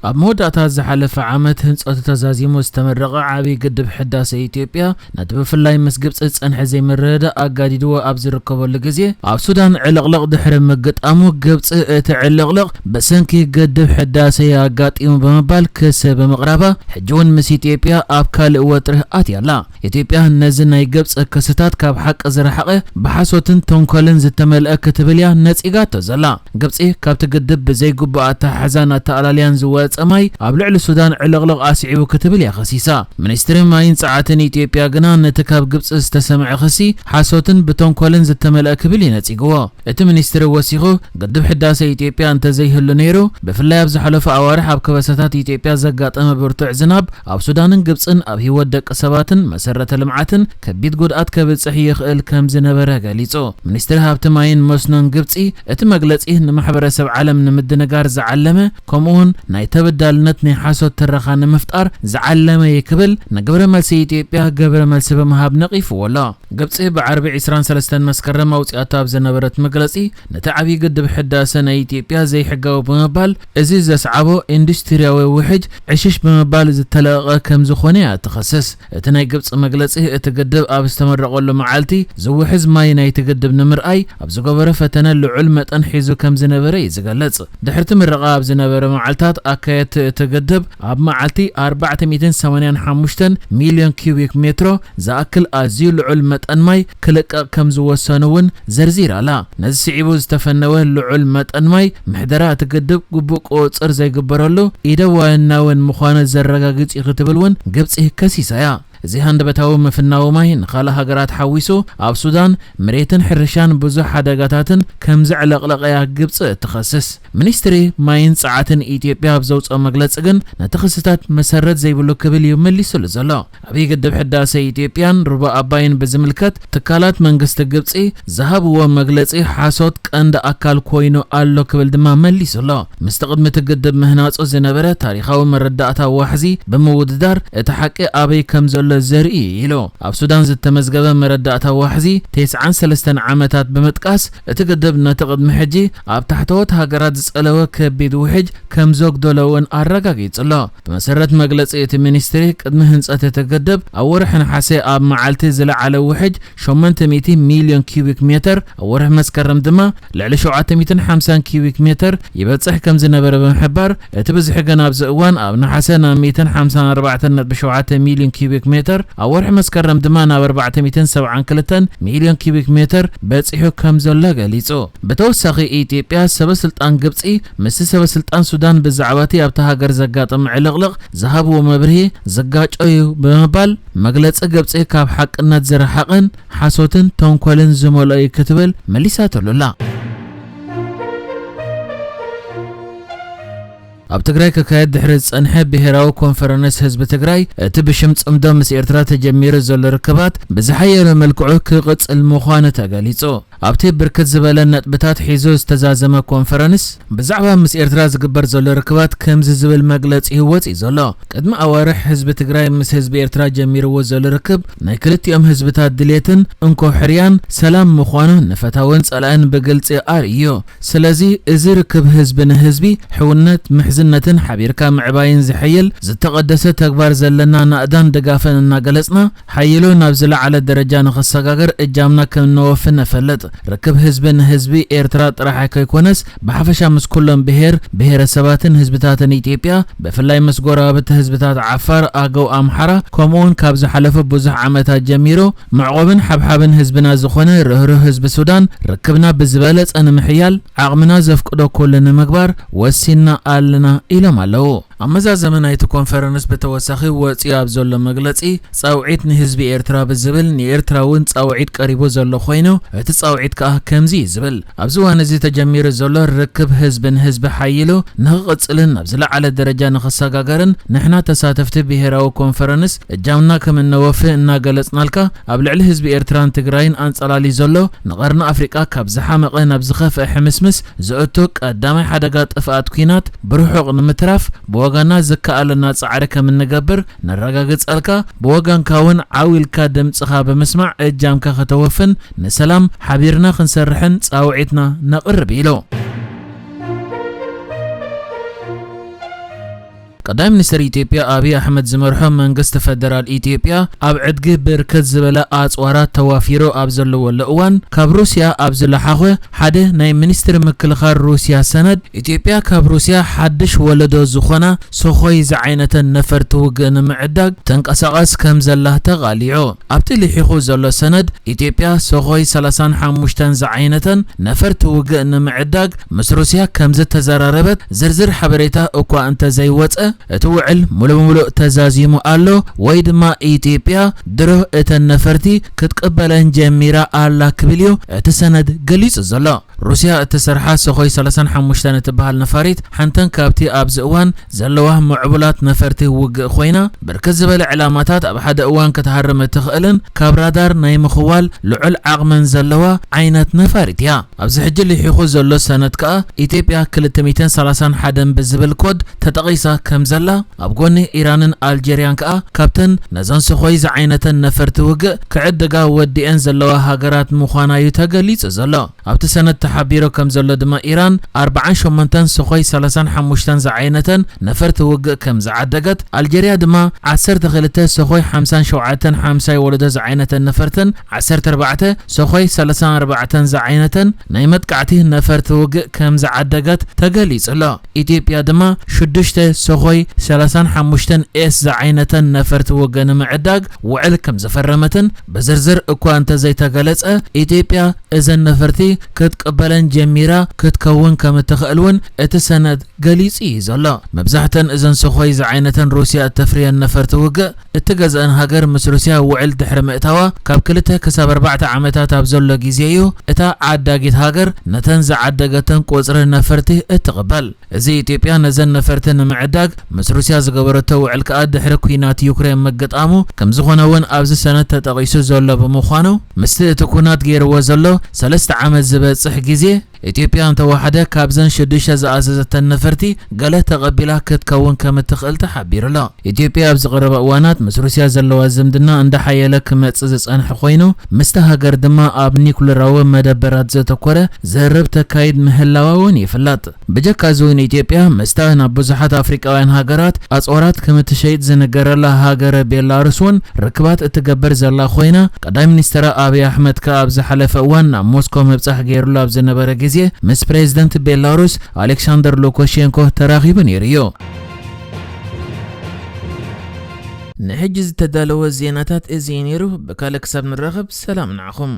ኣብ መወዳእታ ዝሓለፈ ዓመት ህንጸቱ ተዛዚሙ ዝተመረቐ ዓብዪ ግድብ ሕዳሰ ኢትዮጵያ፣ ነቲ ብፍላይ ምስ ግብጺ ዝጸንሐ ዘይምርድዳእ ኣጋዲድዎ ኣብ ዝርከበሉ ግዜ፣ ኣብ ሱዳን ዕልቕልቕ ድሕሪ ምግጣሙ፣ ግብጺ እቲ ዕልቕልቕ ብሰንኪ ግድብ ሕዳሰ ኣጋጢሙ ብምባል ክሲ ብምቕራባ፣ ሕጂ እውን ምስ ኢትዮጵያ ኣብ ካልእ ወጥሪ ኣትያ ኣላ። ኢትዮጵያ ነዚ ናይ ግብጺ ክስታት ካብ ሓቂ ዝረሓቐ፣ ብሓሶትን ተንኮልን ዝተመልአ ክትብል እያ ነጺጋቶ ዘላ። ግብጺ ካብቲ ግድብ ብዘይግቡእ ኣተሓሕዛን ኣተኣላልያን ዝወጸ ማይ ኣብ ልዕሊ ሱዳን ዕልቕልቕ ኣስዒቡ ክትብል እያ ከሲሳ። ሚኒስትሪ ማይን ጸዓትን ኢትዮጵያ ግና ነቲ ካብ ግብጺ ዝተሰምዐ ክሲ ሓሶትን ብተንኮልን ዝተመልአ ክብል እዩ ነጺግዎ። እቲ ሚኒስትሪ ወሲኹ፣ ግድብ ሕዳሰ ኢትዮጵያ እንተዘይህሉ ነይሩ፣ ብፍላይ ኣብ ዝሓለፉ ኣዋርሕ ኣብ ከበሳታት ኢትዮጵያ ዘጋጠመ ብርቱዕ ዝናብ ኣብ ሱዳንን ግብጽን ኣብ ህይወት ደቂ ሰባትን መሰረተ ልምዓትን ከቢድ ጉድኣት ከብጽሕ ይኽእል ከም ዝነበረ ገሊጹ። ሚኒስትሪ ሃብቲ ማይን መስኖን ግብጺ፣ እቲ መግለጺ ንማሕበረሰብ ዓለም ንምድንጋር ዝዓለመ፣ ከምኡውን ናይ ተበዳልነት ናይ ሓሶት ትረኻ ንምፍጣር ዝዓለመ እዩ ክብል፣ ንግብረ መልሲ ኢትዮጵያ ግብረ መልሲ ብምሃብ ነቒፍዎ ኣሎ። ግብጺ ብዓርቢ ዕስራን ሰለስተን መስከረም ኣውጺኣቶ ኣብ ዝነበረት መግለጺ፣ ነቲ ዓብዪ ግድብ ሕዳሰ ናይ ኢትዮጵያ ዘይሕጋዊ ብምባል፣ እዚ ዘስዓቦ ኢንዱስትርያዊ ውሕጅ ዕሽሽ ብምባል ዝተለቐቐ ከም ዝኾነ እያ ትኸስስ። እቲ ናይ ግብጺ መግለጺ፣ እቲ ግድብ ኣብ ዝተመረቐሉ መዓልቲ ዝውሕዝ ማይ ናይቲ ግድብ ንምርኣይ ኣብ ዝገበሮ ፈተነ ልዑል መጠን ሒዙ ከም ዝነበረ እዩ ዝገልጽ። ድሕርቲ ምረቓ ኣብ ዝነበረ መዓልታት፣ ኣካየድቲ እቲ ግድብ ኣብ መዓልቲ ኣርባዕተ ሚእትን ሰማንያን ሓሙሽተን ሚልዮን ኪዩቢክ ሜትሮ ዝኣክል ኣዝዩ ልዑል መጠን ማይ ክልቀቕ ከም ዝወሰኑ እውን ዘርዚራ ኣላ። ነዚ ስዒቡ ዝተፈነወ ልዑል መጠን ማይ፣ ምሕደራ እቲ ግድብ ግቡእ ቁጽጽር ዘይግበረሉ ኢደዋናውን ምዃኑ ዘረጋግጽ እዩ ክትብል እውን ግብጺ ከሲሳ እያ። እዚ ሃንደበታዊ ምፍናው ማይ ንኻልእ ሃገራት ሓዊሱ፣ ኣብ ሱዳን መሬትን ሕርሻን ብዙሕ ሓደጋታትን ከም ዘዕለቕለቐ እያ ግብጺ እትኸስስ። ሚኒስትሪ ማይን ጸዓትን ኢትዮጵያ ኣብ ዘውጽኦ መግለጺ ግን፣ ነቲ ክስታት መሰረት ዘይብሉ ክብል እዩ መሊሱሉ ዘሎ። ዓብዪ ግድብ ሕዳሰ ኢትዮጵያን ሩባ ኣባይን ብዝምልከት፣ ትካላት መንግስቲ ግብጺ ዝሃብዎ መግለጺ ሓሶት ቀንዲ ኣካል ኮይኑ ኣሎ ክብል ድማ መሊሱ ኣሎ። ምስቲ ቅድሚ እቲ ግድብ ምህናጹ ዝነበረ ታሪኻዊ መረዳእታ ዋሕዚ ብምውድዳር፣ እቲ ሓቂ ኣበይ ከም ዘሎ ዘርኢ እዩ ኢሉ። ኣብ ሱዳን ዝተመዝገበ መረዳእታ ዋሕዚ ተስዓን ሰለስተን ዓመታት ብምጥቃስ፣ እቲ ግድብ ነቲ ቅድሚ ሕጂ ኣብ ታሕተዎት ሃገራት ዝጸለወ ከቢድ ውሕጅ ከም ዘጉደሎ እውን ኣረጋጊጹ ኣሎ። ብመሰረት መግለጺ እቲ ሚኒስትሪ፣ ቅድሚ ህንጸት እቲ ግድብ ኣብ ወርሒ ነሓሰ ኣብ መዓልቲ ዝለዓለ ውሕጅ ሸሞንተ ሚእቲ ሚልዮን ኪዩቢክ ሜተር፣ ኣብ ወርሒ መስከረም ድማ ልዕሊ ሸውዓተ ሚእትን ሓምሳን ኪዩቢክ ሜተር ይበጽሕ ከም ዝነበረ ብምሕባር፣ እቲ ብዝሒ ግን ኣብዚ እዋን ኣብ ነሓሰ ናብ ሚእትን ሓምሳን ኣርባዕተን ነጥቢ ሸውዓተ ሚልዮን ኪዩቢክ ሜተር፣ ኣብ ወርሒ መስከረም ድማ ናብ ኣርባዕተ ሚእትን ሰብዓን ክልተን ሚልዮን ኪዩቢክ ሜተር በጺሑ ከም ዘሎ ገሊጹ። ብተወሳኺ፣ ኢትዮጵያ ሰበ ስልጣን ግብጺ ምስቲ ሰበ ስልጣን ሱዳን ብዛዕባ እቲ ኣብታ ሃገር ዘጋጠመ ዕልቕልቕ ዝሃብዎ መብርሂ ዝጋጮ እዩ ብምባል፣ መግለጺ ግብጺ ካብ ሓቅነት ዝረሓቐን ሓሶትን ተንኮልን ዝመልኦ እዩ ክትብል መሊሳትሉ ኣላ። ኣብ ትግራይ ክካየድ ድሕሪ ዝጸንሐ ብሄራዊ ኮንፈረንስ ህዝቢ ትግራይ፣ እቲ ብሽም ጽምዶ ምስ ኤርትራ ተጀሚሩ ዘሎ ርክባት ብዝሓየለ መልክዑ ክቕጽል ምዃኑ ተገሊጹ። ኣብቲ ብርክት ዝበለ ነጥብታት ሒዙ ዝተዛዘመ ኮንፈረንስ፣ ብዛዕባ ምስ ኤርትራ ዝግበር ዘሎ ርክባት ከምዚ ዝብል መግለጺ ወጺኡ ዘሎ። ቅድሚ ኣዋርሕ ህዝቢ ትግራይ ምስ ህዝቢ ኤርትራ ጀሚርዎ ዘሎ ርክብ፣ ናይ ክልቲኦም ህዝብታት ድሌትን እንኮ ሕርያን ሰላም ምዃኑ ንፈታውን ጸላእን ብግልጺ ኣርእዩ። ስለዚ፣ እዚ ርክብ ህዝቢ ንህዝቢ፣ ሕውነት፣ ምሕዝነትን ሓቢርካ ምዕባይን ዝሕይል ዝተቐደሰ ተግባር ዘለና ናእዳን ድጋፍን እናገለጽና፣ ሓይሉ ናብ ዝለዓለ ደረጃ ንኽሰጋገር እጃምና ከም እነወፊ ነፈልጥ። ርክብ ህዝቢ ንህዝቢ ኤርትራ ጥራሕ ኣይከይኮነስ፣ ብሓፈሻ ምስ ኩሎም ብሄር፣ ብሄረሰባትን ህዝብታትን ኢትዮጵያ፣ ብፍላይ ምስ ጎረባብቲ ህዝብታት ዓፋር፣ ኣገው፣ ኣምሓራ፣ ከምኡውን ካብ ዝሓለፉ ብዙሕ ዓመታት ጀሚሩ መዕቆብን ሓብሓብን ህዝብና ዝኾነ ርህሩህ ህዝቢ ሱዳን፣ ርክብና ብዝበለጸ ንምሕያል ዓቕምና ዘፍቅዶ ኩሉ ንምግባር ወሲንና ኣለና ኢሎም ኣለዉ። ኣብ መዛዘሚ ናይቲ ኮንፈረንስ ብተወሳኺ ወጺኡ ኣብ ዘሎ መግለጺ፣ ጻውዒት ንህዝቢ ኤርትራ ብዝብል ንኤርትራ እውን ጻውዒት ቀሪቡ ዘሎ ኮይኑ፣ እቲ ጻውዒት ከኣ ከምዚ እዩ ዝብል። ኣብዚ እዋን እዚ ተጀሚሩ ዘሎ ርክብ ህዝቢ ንህዝቢ ሓይሉ ንኽቕጽልን ናብ ዝለዓለ ደረጃ ንኽሰጋገርን ንሕና ተሳተፍቲ ብሄራዊ ኮንፈረንስ እጃምና ከም እነወፍይ እናገለጽናልካ፣ ኣብ ልዕሊ ህዝቢ ኤርትራን ትግራይን ኣንጸላልዩ ዘሎ ንቐርኒ ኣፍሪቃ ካብ ዝሓመቐ ናብ ዝኸፍአ ሕምስምስ ዘእቱ ቀዳማይ ሓደጋ ጥፍኣት ኲናት ብርሑቕ ንምትራፍ ብወገና ዝከኣለና ጻዕሪ ከም እንገብር ነረጋግጸልካ፣ ብወገንካ እውን ዓው ኢልካ ድምጽኻ ብምስማዕ እጃምካ ከተወፍን ንሰላም ሓቢርና ክንሰርሕን ጻውዒትና ነቕርብ ኢሉ። ቀዳማይ ሚኒስትር ኢትዮጵያ ኣብይ ኣሕመድ ዝመርሖ መንግስቲ ፈደራል ኢትዮጵያ ኣብ ዕድጊ ብርክት ዝበለ ኣፅዋራት ተዋፊሩ ኣብ ዘለወሉ እዋን፣ ካብ ሩስያ ኣብ ዝለሓኾ ሓደ ናይ ሚኒስትሪ ምክልኻል ሩስያ ሰነድ፣ ኢትዮጵያ ካብ ሩስያ ሓድሽ ወለዶ ዝኾና ሶኾይ ዝዓይነተን ነፈርቲ ውግእ ንምዕዳግ ተንቀሳቐስ ከም ዘላ ተቓሊዑ። ኣብቲ ልሒኹ ዘሎ ሰነድ፣ ኢትዮጵያ ሶኾይ ሰላሳን ሓሙሽተን ዝዓይነተን ነፈርቲ ውግእ ንምዕዳግ ምስ ሩስያ ከም ዝተዘራረበት ዝርዝር ሓበሬታ እኳ እንተዘይወፀ፣ እቲ ውዕል ሙሉእ ብሙሉእ ተዛዚሙ ኣሎ፣ ወይ ድማ ኢትዮጵያ ድሮ እተን ነፈርቲ ክትቅበለን ጀሚራ ኣላ ክብል እዩ እቲ ሰነድ ገሊጹ ዘሎ። ሩስያ እትሰርሓ ሶኾይ ሰላሳን ሓሙሽተን እትበሃል ነፋሪት ሓንተን ካብቲ ኣብዚ እዋን ዘለዋ ምዕቡላት ነፈርቲ ውግእ ኮይና፣ ብርክት ዝበለ ዕላማታት ኣብ ሓደ እዋን ክትሃርም እትኽእልን ካብ ራዳር ናይ ምኽዋል ልዑል ዓቕምን ዘለዋ ዓይነት ነፋሪት እያ። ኣብዚ ሕጂ ልሒኹ ዘሎ ሰነድ ከኣ ኢትዮጵያ ክልተ ሚእትን ሰላሳን ሓደን ብዝብል ኮድ ተጠቒሳ ከም ዘላ፣ ኣብ ጎኒ ኢራንን ኣልጀርያን ከኣ ካብተን ነዘን ሶኾይ ዝዓይነተን ነፈርቲ ውግእ ክዕድጋ ወዲኤን ዘለዋ ሃገራት ምዃና እዩ ተገሊጹ ዘሎ። ኣብቲ ሰነድ ተሓቢሩ ከም ዘሎ ድማ፣ ኢራን ኣርብዓን ሸሞንተን ሶኾይ ሰላሳን ሓሙሽተን ዝዓይነተን ነፈርቲ ውግእ ከም ዝዓደገት፣ ኣልጀርያ ድማ ዓሰርተ ክልተ ሶኾይ ሓምሳን ሸውዓተን ሓምሳይ ወለዶ ዝዓይነተን ነፈርትን ዓሰርተ ኣርባዕተ ሶኾይ ሰላሳን ኣርባዕተን ዝዓይነተን ናይ መጥቃዕቲ ነፈርቲ ውግእ ከም ዝዓደገት ተገሊጹ ኣሎ። ኢትዮጵያ ድማ ሽዱሽተ ሶኾይ ሰላሳን ሓሙሽተን ኤስ ዝዓይነተን ነፈርቲ ውግእ ንምዕዳግ ውዕል ከም ዝፈረመትን ብዝርዝር እኳ እንተዘይተገለጸ፣ ኢትዮጵያ እዘን ነፈርቲ ክትቅበለን ጀሚራ ክትከውን ከም እትኽእል እውን እቲ ሰነድ ገሊጹ እዩ ዘሎ። መብዛሕተን እዘን ሶኾይ ዝዓይነተን ሩስያ እተፍርየን ነፈርቲ ውግእ እትገዝአን ሃገር ምስ ሩስያ ውዕል ድሕሪ ምእታዋ ካብ ክልተ ክሳብ ኣርባዕተ ዓመታት ኣብ ዘሎ ግዜ እዩ እታ ዓዳጊት ሃገር ነተን ዝዓደገተን ቁጽሪ ነፈርቲ እትቕበል። እዚ ኢትዮጵያ ነዘን ነፈርቲ ንምዕዳግ ምስ ሩስያ ዝገበረቶ ውዕል ከኣ ድሕሪ ኲናት ዩክሬን ምግጣሙ ከም ዝኾነ እውን ኣብዚ ሰነድ ተጠቒሱ ዘሎ ብምዃኑ፣ ምስቲ እቲ ኲናት ገይርዎ ዘሎ ሰለስተ ዓመት ዝበጽሕ ግዜ ኢትዮጵያ እንተወሓደ ካብዘን ሽዱሽተ ዝኣዘዘተን ነፈርቲ ገለ ተቐቢላ ክትከውን ከም እትኽእል ተሓቢሩ ኣሎ። ኢትዮጵያ ኣብዚ ቀረባ እዋናት ምስ ሩስያ ዘለዋ ዝምድና እንዳሓየለ ክመጽእ ዝጸንሐ ኮይኑ፣ ምስታ ሃገር ድማ ኣብ ኒኩለራዊ መደበራት ዘተኮረ ዘርብ ተካይድ ምህላዋ እውን ይፍለጥ። ብጀካ እዚ እውን ኢትዮጵያ ምስታ ናብ ብዙሓት ኣፍሪቃውያን ሃገራት ኣጽዋራት ከም እትሸይጥ ዝንገረላ ሃገረ ቤላሩስ እውን ርክባት እትገብር ዘላ ኮይና፣ ቀዳማይ ሚኒስትራ ኣብይ ኣሕመድ ከኣ ኣብ ዝሓለፈ እዋን ናብ ሞስኮ ምብጻሕ ገይሩሉ ኣብ ዝነበረ ግዜ ምስ ፕሬዝደንት ቤላሩስ ኣሌክሳንደር ሉካሼንኮ ተራኺቡ ነይሩ እዩ። ንሕጂ ዝተዳለወ ዜናታት እዚ እዩ ነይሩ። ብካልእ ክሳብ ንራኸብ ሰላም ንዓኹም።